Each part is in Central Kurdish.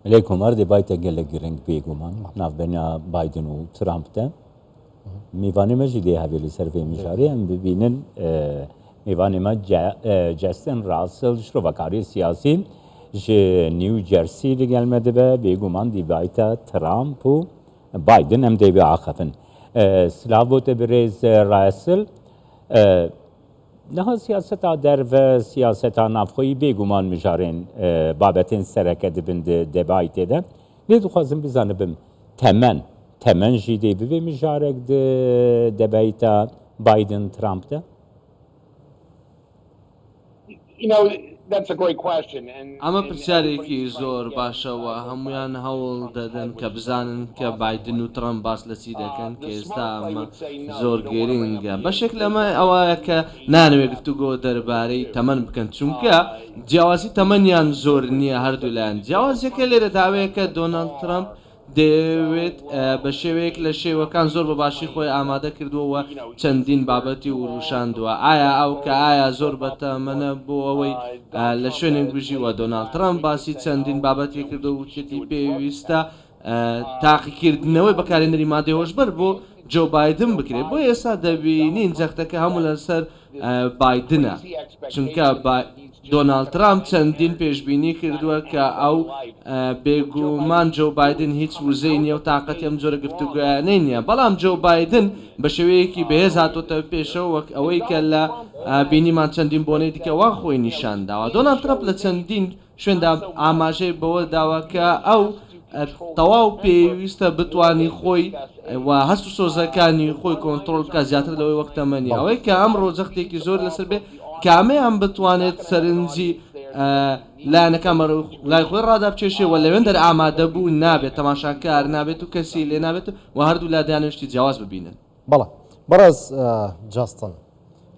Belê Komar debate gelek giring bêguman navbeyna Biden û Trump de. Mêvanê me jî dê hevê li ser vê mijarê em bibînin mêvanê me Justin Russell şirovekarê siyasî ji New Jersey li gel me dibe bêguman debata Trump û Biden em dê biaxivin. Silav bo te birêz Russell. Niha siyaseta derve, siyaseta navxweyî bêguman mijarên babetên sereke dibin di debaytê de. Lê dixwazim bizanibim temen, temen jî dê bibe mijarek di debayta Biden-Trump de? ئەمە پرسیارێکی زۆر باشە و هەموویان هەوڵ دەدەن کە بزانن کە بایدن و ترەمپ باس لە چی دەکەن کە ئێستا ئەمە زۆر گرنگە. بەشێک لەمە ئەوەیە کە نایانەوێت گفتوگۆ دەربارەی تەمەن بکەن چونکە جیاوازی تەمەنیان زۆر نییە هەردوولایان. جیاوازیەکە لێرەدا ئەوەیە کە دۆناڵد ترەمپ دەیەوێت بە شێوەیەک لە شێوەکان زۆر بە باشی خۆی ئامادە کردووە و چەندین بابەتی وروژاندووە. ئایا ئەو کە ئایا زۆر بەتەمەنە بۆ ئەوەی لە شوێنێک بژی و دۆناڵد ترەمپ باسی چەندین بابەتی کردووە و وتیەتی پێویستە تاقیکردنەوەی بەکارهێنەری مادەی هۆشبەر بۆ جۆ بایدن بکرێت. بۆیە ئێستا دەبینین جەختەکە هەموو لەسەر بایدنە، چونکە دۆناڵد ترامپ چەندین پێشبینی کردووە کە ئەو بێگومان جۆ بایدن هیچ وزەی نییە و تاقەتی ئەم جۆرە گفتوگۆیانەی نییە، بەڵام جۆ بایدن بە شێوەیەکی بەهێز هاتۆتە پێشەوە وەک ئەوەی کە لە بینیمان چەندین بۆنەی دیکە وا خۆی نیشانداوە. دۆناڵد ترەمپ لە چەندین شوێندا ئاماژەی بەوە داوە کە ئەو تەواو پێویستە بتوانی خۆی و هەست و سۆزەکانی خۆی کۆنتڕۆڵ بکات زیاتر لەوەی وەک تەمەنی ئەوەی کە ئەمڕۆ جەختێکی زۆر لەسەر بێ کامەیان بتوانێت سەرنجی لایەنەکان بەرەو لای خۆی ڕادابکێشێ و لەوێندەر ئامادەبوو نابێت تەماشاکار نابێت و کەسی لێ نابێت و هەردوو لا دەیانەوێت شتی جیاواز ببینن. بەڵێ بەڕێز جاستن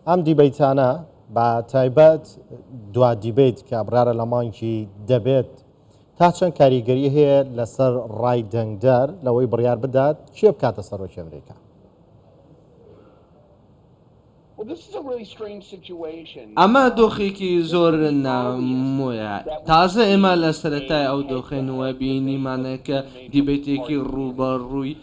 ئەم دیبەیتانە بە تایبەت دوا دیبەیت کە بڕیارە لە مانگی دەبێت تا چەند کاریگەری هەیە لەسەر ڕای دەنگدەر لەوەی بڕیار بدات کێ بکاتە سەرۆکی ئەمریکا؟ ئەمە دۆخێکی زۆر نامۆیە. تازە ئێمە لە سەرەتای ئەو دۆخەین و بینیمانە کە دیبەیتێکی ڕووبەڕووی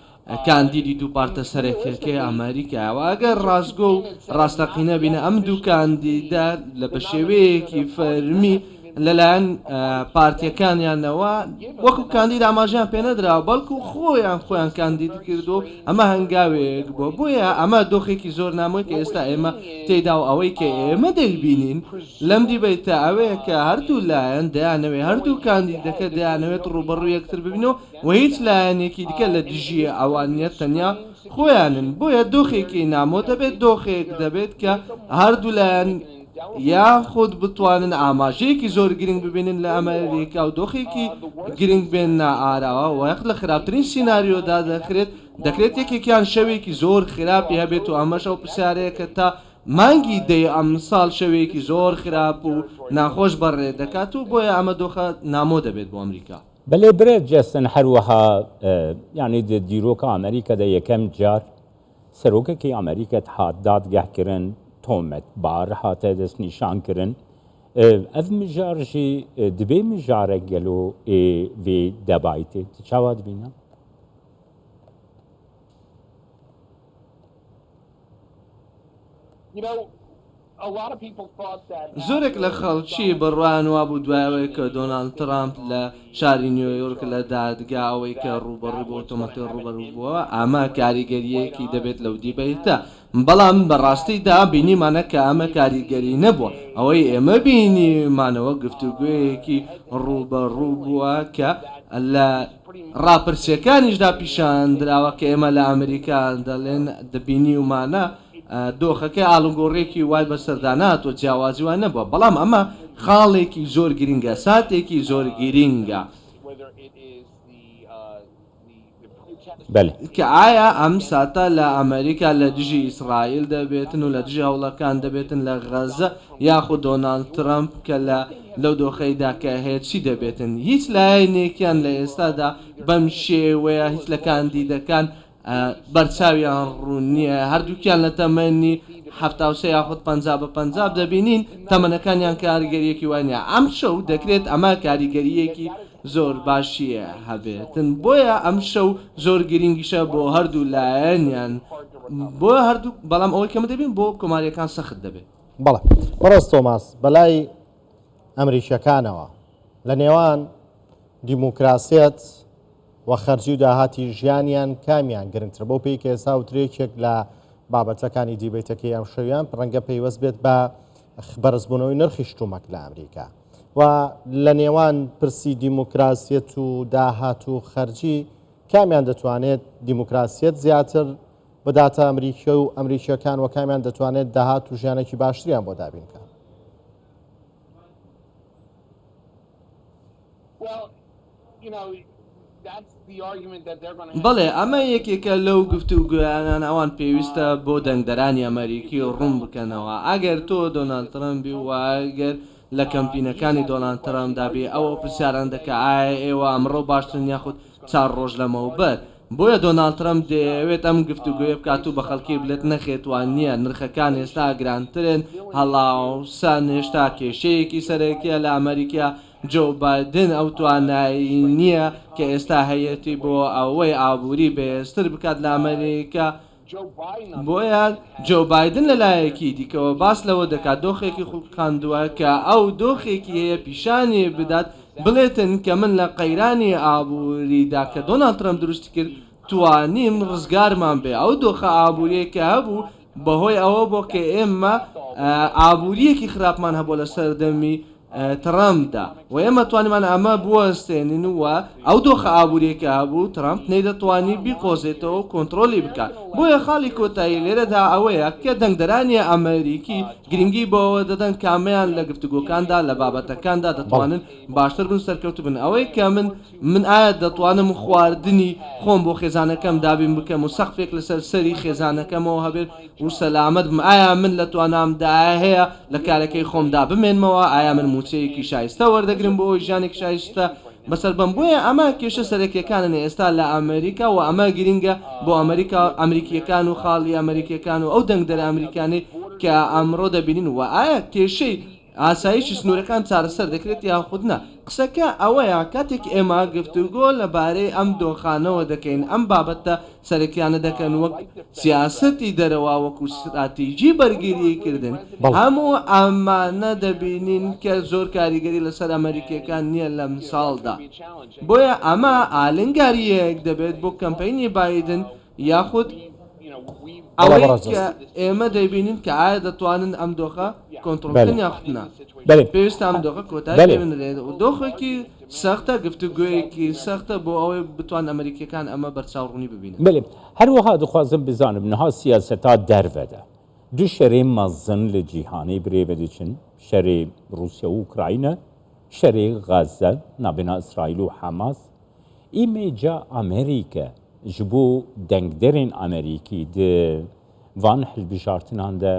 کاندیدی دوو پارتە سەرەکیەکەی ئەمەریکایە و ئەگەر ڕاستگۆ و ڕاستەقینە بینە ئەم دوو کاندیدە لە بە شێوەیەکی فەرمی لەلایەن پارتیەکانیانەوە وەکو کاندید ئاماژەیان پێنەدراوە بەڵکو خۆیان خۆیان کاندید کردو ئەمە هەنگاوێک بووە بۆیە ئەمە دۆخێکی زۆر نامۆی کە ئێستا ئێمە تێیدا و ئەوەی کە ئێمە دەیبینین لەم دیبەیتە ئەوەیە کە هەردوو لایەن دەیانەوێت هەردوو کاندیدەکە دەیانەوێت ڕووبەڕوو یەکتر ببینەوە و هیچ لایەنێکی دیکە لە دژی ئەوان نیە تەنیا خۆیانن بۆیە دۆخێکی نامۆ دەبێت دۆخێک دەبێت کە هەردوو لایەن یاخود بتوانن ئاماژەیەکی زۆر گرنگ ببینن لە ئەمەریکا و دۆخێکی گرنگ بێننە ئاراوە و یاخود لە خراپترین سیناریۆدا دەکرێت دەکرێت یەکێکیان شەوێکی زۆر خراپی هەبێت و ئەمەش ئەو پرسیارەیە کە تا مانگی دەی ئەمساڵ شەوێکی زۆر خراپ و ناخۆش بەڕێ دەکات و بۆیە ئەمە دۆخە نامۆ دەبێت بۆ ئەمریکا. بەلێ برێت جەستن هەروەها یانی دە دیرۆکا ئەمریکا دە یەکەم جار سەرۆکەکی ئەمریکا هات دادگەه کرن تۆمەتبار هاتە دەستنیشان کرن ئەv مژار ژی دبێ مژارەک گەلۆ ئێ vê debaytê tu çawa dibîne؟ زۆرێک لە خەڵکی بڕوایان وابوو دوای ئەوەی کە دۆناڵد ترامپ لە شاری نیۆیۆرک لە دادگا ئەوەی کە ڕووبەڕووی بۆ تۆمەتی ڕووبەڕوو بووەوە ئەمە کاریگەرییەکی دەبێت لەو دیبەیتە بەڵام بە ڕاستیدا بینیمانە کە ئەمە کاریگەری نەبووە ئەوەی ئێمە بینیمانەوە گفتوگۆیەکی ڕووبەڕوو بووە کە لە ڕاپرسیەکانیشدا پیشاندراوە کە ئێمە لە ئەمریکا دەڵێن دەبینیومانە دۆخەکە ئاڵوگۆڕێکی وای بەسەردا نەهاتووە، جیاوازی وای نەبووە، بەڵام ئەمە خاڵێکی زۆر گرنگە، ساتێکی زۆر گرنگە. بەلێ. کە ئایا ئەم ساتە لە ئەمریکا لە دژی ئیسرائیل دەبێتن و لە دژی هەوڵەکان دەبێتن لە غەزە یاخود دۆناڵد ترەمپ کە لە لەو دۆخەیدا کە هەیە چی دەبێتن؟ هیچ لایەنێکیان لە ئێستادا بەم شێوەیە هیچ لە کاندیدەکان بەرچاویان ڕوون نییە، هەردووکیان لە تەمەنی 73 یاخود 50 بە 50 دەبینین تەمەنەکانیان کاریگەرییەکی وای نییە، ئەمشەو دەکرێت ئەمە کاریگەرییەکی زۆر باشی هەبێتن بۆیە ئەمشەو زۆر گرینگیشە بۆ هەردوو لایەنیان بۆ هەردوو بەڵام ئەوەی کە من دەبین بۆ کۆماریەکان سەخت دەبێت. بەڵێ بەڕێز تۆماس بەلای ئەمریکیەکانەوە لە نێوان دیموکراسیەت و خەرجی و داهاتی ژیانیان کامیان گرنگترە بەو پێی کە ئێستا وترێ یەکێک لە بابەتەکانی دیبەیتەکەی ئەمشەویان ڕەنگە پەیوەست بێت بە بەرزبوونەوەی نرخی شتومەک لە ئەمریکا و لە نێوان پرسی دیموکراسیەت و داهات و خەرجی کامیان دەتوانێت دیموکراسیەت زیاتر بداتە ئەمریکی و ئەمریکیەکان و کامیان دەتوانێت داهات و ژیانێکی باشتریان بۆ دابین بکات؟ بەڵێ، ئەمە یەکێکە لەو گفتوگۆیانان ئەوان پێویستە بۆ دەنگدەرانی ئەمەریکی ڕوون بکەنەوە. ئەگەر تۆ دۆناڵد ترەمپ بی و ئەگەر لە کەمپینەکانی دۆناڵد ترەمپدا بی، ئەو ئەو پرسیارانە دەکات، ئایا ئێوە ئەمڕۆ باشترن یاخود چار ڕۆژ لەمەوبەر؟ بۆیە دۆناڵد ترەمپ دەیەوێت ئەم گفتوگۆیە بکات و بە خەڵکی بلێت نەخێت وا نییە، نرخەکان ئێستا گرانترن، هەڵاوسان هێشتا کێشەیەکی سەرەکییە لە ئەمەریکا، جۆو بایدن ئەو توانایی نییە کە ئێستا هەیەتی بۆ ئەوەی ئابووری بەهێزتر بکات لە ئەمەریکا، بۆیە جۆو بایدن لە لایەکی دیکەوە باس لەوە دەکات دۆخێکی خوڵقاندووە کە ئەو دۆخێکی هەیە پیشانی بدات بڵێتن کە من لە قەیرانی ئابووریدا کە دۆناڵد ترەمپ دروستی کرد توانیم ڕزگارمان بێ ئەو دۆخە ئابووریەی کە هەبوو بەهۆی ئەوە بۆ کە ئێمە ئابووریەکی خراپمان هەبوو لە سەردەمی ترەمپدا و ئێمە توانیمان ئەمە بوەستێنین و ئەو دۆخە ئابووریەی کە هەبوو ترەمپ نەیدەتوانی بیقۆزێتەوە و کۆنترۆلی بکات. بۆیە خاڵی کۆتایی لێرەدا ئەوەیە کە دەنگدەرانی ئەمەریکی گرنگی بەوە دەدەن کامەیان لە گفتوگۆکاندا لە بابەتەکاندا دەتوانن باشتر بن سەرکەوتوو بن. ئەوەی کە من من ئایا دەتوانم خواردنی خۆم بۆ خێزانەکەم دابین بکەم و سەقفێک لەسەر سەری خێزانەکەمەوە هەبێت و سەلامەت بم؟ ئایا من لە توانامدا هەیە لە کارەکەی خۆمدا بمێنمەوە؟ ئایا من مووچەیەکی شایستە وەردەگرم بۆ ئەوەی ژیانێکی شایستە بەسەر بەم؟ بۆیە ئەمە کێشە سەرەکییەکانن ئێستا لە ئەمریکا و ئەمە گرینگە بۆ ئەمریکا ئەمریکییەکان و خاڵی ئەمریکییەکان و ئەو دەنگدەرە ئەمریکیانەی کە ئەمڕۆ دەبینین و ئایا کێشەی ئاسایشی سنوورەکان چارەسەر دەکرێت یاخود نا؟ قسەکە ئەوەیە کاتێک ئێمە گفتوگۆ لەبارەی ئەم دۆخانەوە دەکەین، ئەم بابەتە سەرەکیانە دەکەن وەک سیاسەتی دەرەوە، وەکو ستراتیجی بەرگریکردن، هەموو ئەمانە دەبینین کە زۆر کاریگەری لەسەر ئەمەریکییەکان نییە لەمساڵدا. بۆیە ئەمە ئالنگارییەک دەبێت بۆ کەمپەینی بایدن یاخود ئەوەی کە ئێمە دەیبینین کە ئایا دەتوانن ئەم دۆخە کۆنتڕۆڵ بکەن یاخود نا. پێویستە ئەم دۆخە کۆتایی پێ بنرێت و دۆخێکی سەختە، گفتوگۆیەکی سەختە بۆ ئەوەی بتوانن ئەمەریکییەکان ئەمە بەرچاوڕوونی ببینن. بەلێ، هەروەها دخوازم بزانم نها سیاسەتا دەرڤە دە دو شەرێ مەزن لە جیهانێ برێڤە دچن، شەرێ روسیا و ئوکراینە، شەرێ غەزە نابێنا ئیسرائیل و حەماس. ئیمێجا ئەمریکە ji bo dengderên Amerîkî di van hilbijartinan de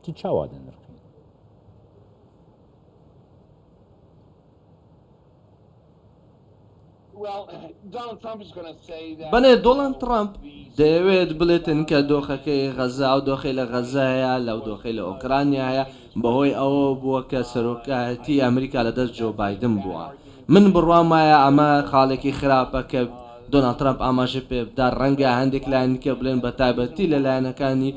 tu çawa dinirxînî? بەڵێ دۆڵاند تڕەمپ دەیەوێت بڵێتن کە دۆخەکەی غەزە ئەو دۆخەی لە غەزە هەیە لەو دۆخەی لە ئۆکرانیا هەیە بەهۆی ئەوە بووە کە سەرۆکایەتی ئەمریکا لەدەست جۆ بایدن بووە. من بڕوام وایە ئەمە خاڵێکی خراپە کە دۆناڵد ترەمپ ئاماژەی پێ بدا، ڕەنگە هەندێک لایەنی دیکە بڵێن بە تایبەتی لە لایەنەکانی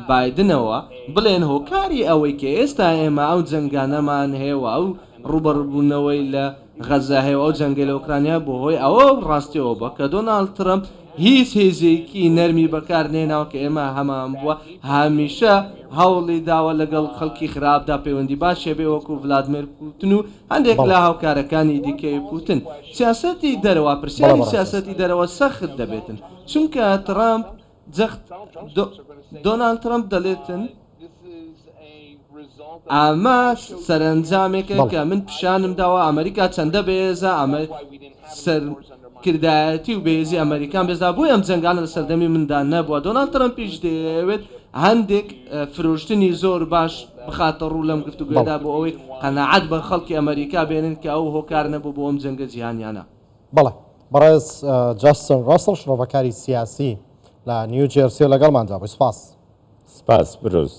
بایدنەوە بڵێن هۆکاری ئەوەی کە ئێستا ئێمە ئەو جەنگانەمان هەیە و ئەو ڕووبەڕووبوونەوەی لە غەززە هەیە و ئەو جەنگەی لە ئۆکرانیا بۆ هۆی ئەوە ڕاستیەوە بووە کە دۆناڵد ترەمپ هیچ هێزێکی نەرمی بەکار نەهێناوە کە ئێمە هەمان بووە هەمیشە هەوڵی داوە لەگەڵ خەڵکی خراپدا پەیوەندی باش هەبێ وەکو ڤلادمێر پوتن و هەندێک لە هاوکارەکانی دیکەی پوتن. سیاسەتی دەرەوە، پرسیاری سیاسەتی دەرەوە سەخت دەبێتن، چونکە ترەمپ جەخت دۆناڵد ترەمپ دەلێتن، ئەمە سەرەنجامێکە کە من پیشانم داوە ئەمریکا چەندە بەهێزە، ئەمە سەرکردایەتی و بەهێزی ئەمریکام بێزدا، بۆیە ئەم جەنگانە لە سەردەمی مندا نەبووە. دۆناڵد ترەمپیش دەیەوێت هەندێک فرۆشتنی زۆر باش بخاتە ڕوو لەم گفتوگۆیەدا بۆ ئەوەی قەناعەت بە خەڵکی ئەمەریکا بێنن کە ئەو هۆکار نەبوو بۆ ئەم جەنگە جیهانیانە. بەڵێ بەڕێز جاستن ڕاسڵ شرۆڤەکاری سیاسی لە نیو جێرسیەوە لەگەڵماندا بووی سپاس. سپاس بروس.